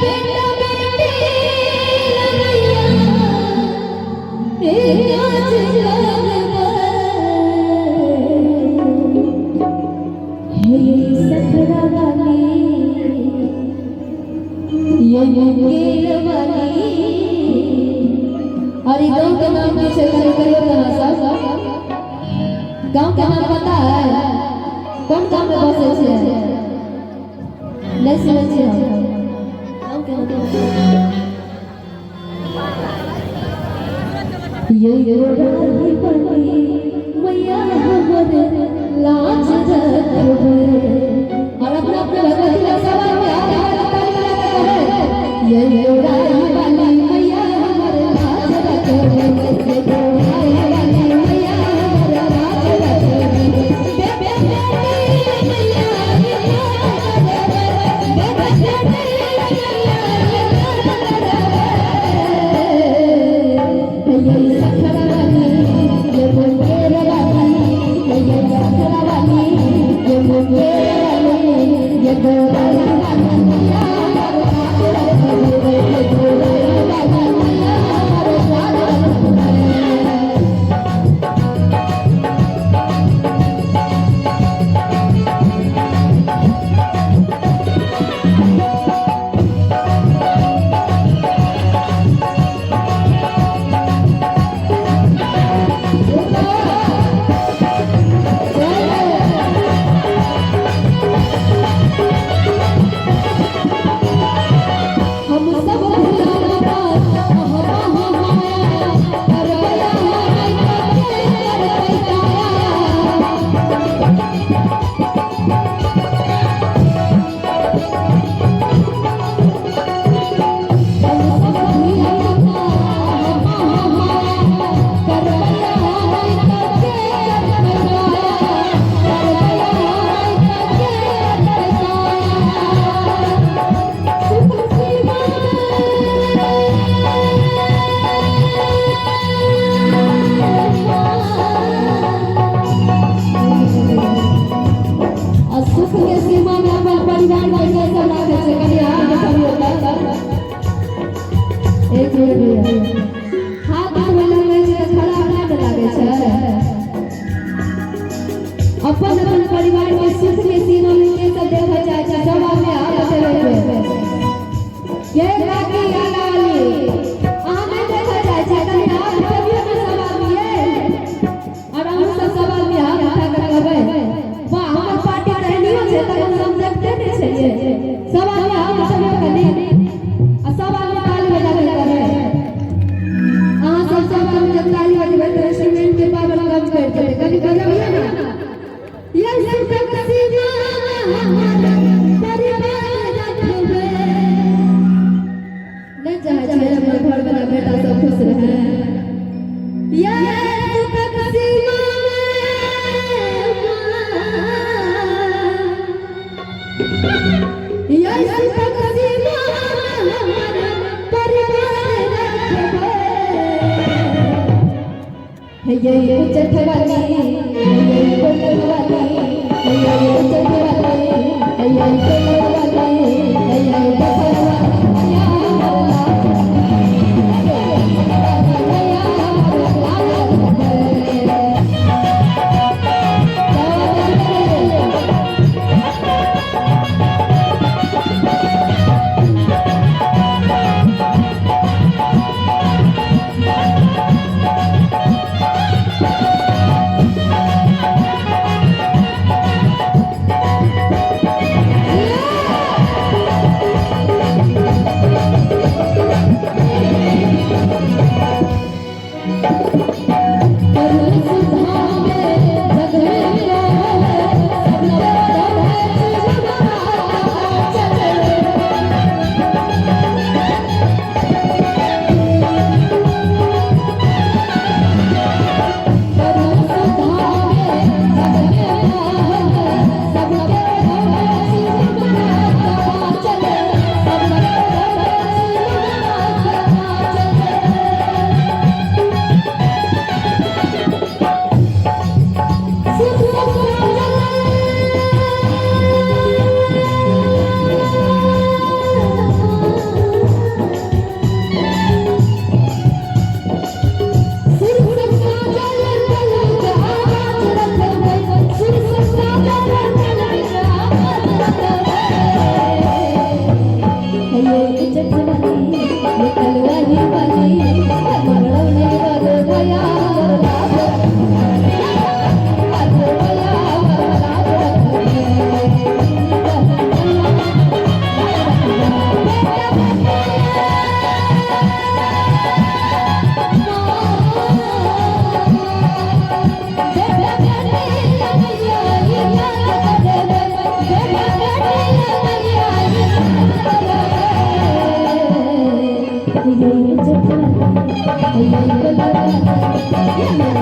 बेटा बेटी लमैया काज करबै। हे सखरा वाली ये मुंगेर वाली। और गांव के नाम की छै कनि कहियो त अहाँ सब गांव के नाम पता है? कोन गांव में बसै छियै? नहि सुनै छियै हम गांव के नाम। ये राही बनी मैया हमर लाज रखबै। और अपना अपना भगवती लग सब आदमी हाथ हाथ ताली बजा के कहबै, ये राही वाली मैया हमर लाज रखबै, ये राही वाली मैया हमर लाज रखबै। बेटा बेटी मैया बेटा बेटी मैया ये सखरा वाली ये मुंगेर वाली, ये सखरा वाली ये मुंगेर वाली, ये गोराई वाली मैया हमर लाज रखबै, ये गोराई वाली मैया हमर लाज रखबै। हम सब भुलावा हम माया करबैया है के करबै दाया। हम सब भुलावा हम माया करबैया है के करबै दाया, करबैया है के करबै दाया। सुख सीमा आ सुख के सीमा में अपन परिवार के कैसे राखै छै, कनि हाथ उठबियौ तऽ। एक मिनट भैया, हाथ उठबै लगै छै तऽ खराब नहि ने लागै छै? अपन अपन परिवार के सुख के सीमा में के सब देखऽ चाहै छै? सब आदमी हाथ उठेबै के। ये काकी आगा वाली, अहाँ नहि देखऽ चाहै छियै? कनि हाथ उठबियौ ने सब आदमी ये। और अहूँ सब सब आदमी हाथ उठा कऽ कहबै, वाह, हमर पार्टी तऽ एहनियो छै, तखन हम देखते नहि छलियै। सब आदमी हाथ उठबियौ कनि आ सब आदमी ताली बजा के कहबै। अहाँ सब सब आदमी जब ताली बजेबै तऽ इंस्ट्रूमेंट के पावर कम करि देबै, कनि बजबियौ ने। ये सुखक सीमा हमर परिवार रखबै। नहि चाहै छियै हमर घरवला बेटा सब खुश रहै? ये सुखक सीमा ये सुखक सीमा हमर परिवार रखबै। हे ये उच्चठ वाली, हे ये कोलर वाली, हे ये उच्चठ वाली, हे ये कोलर वाली, हे ये बखर वाली मैया हमर लाज मैया हमर लाज रखबै। ये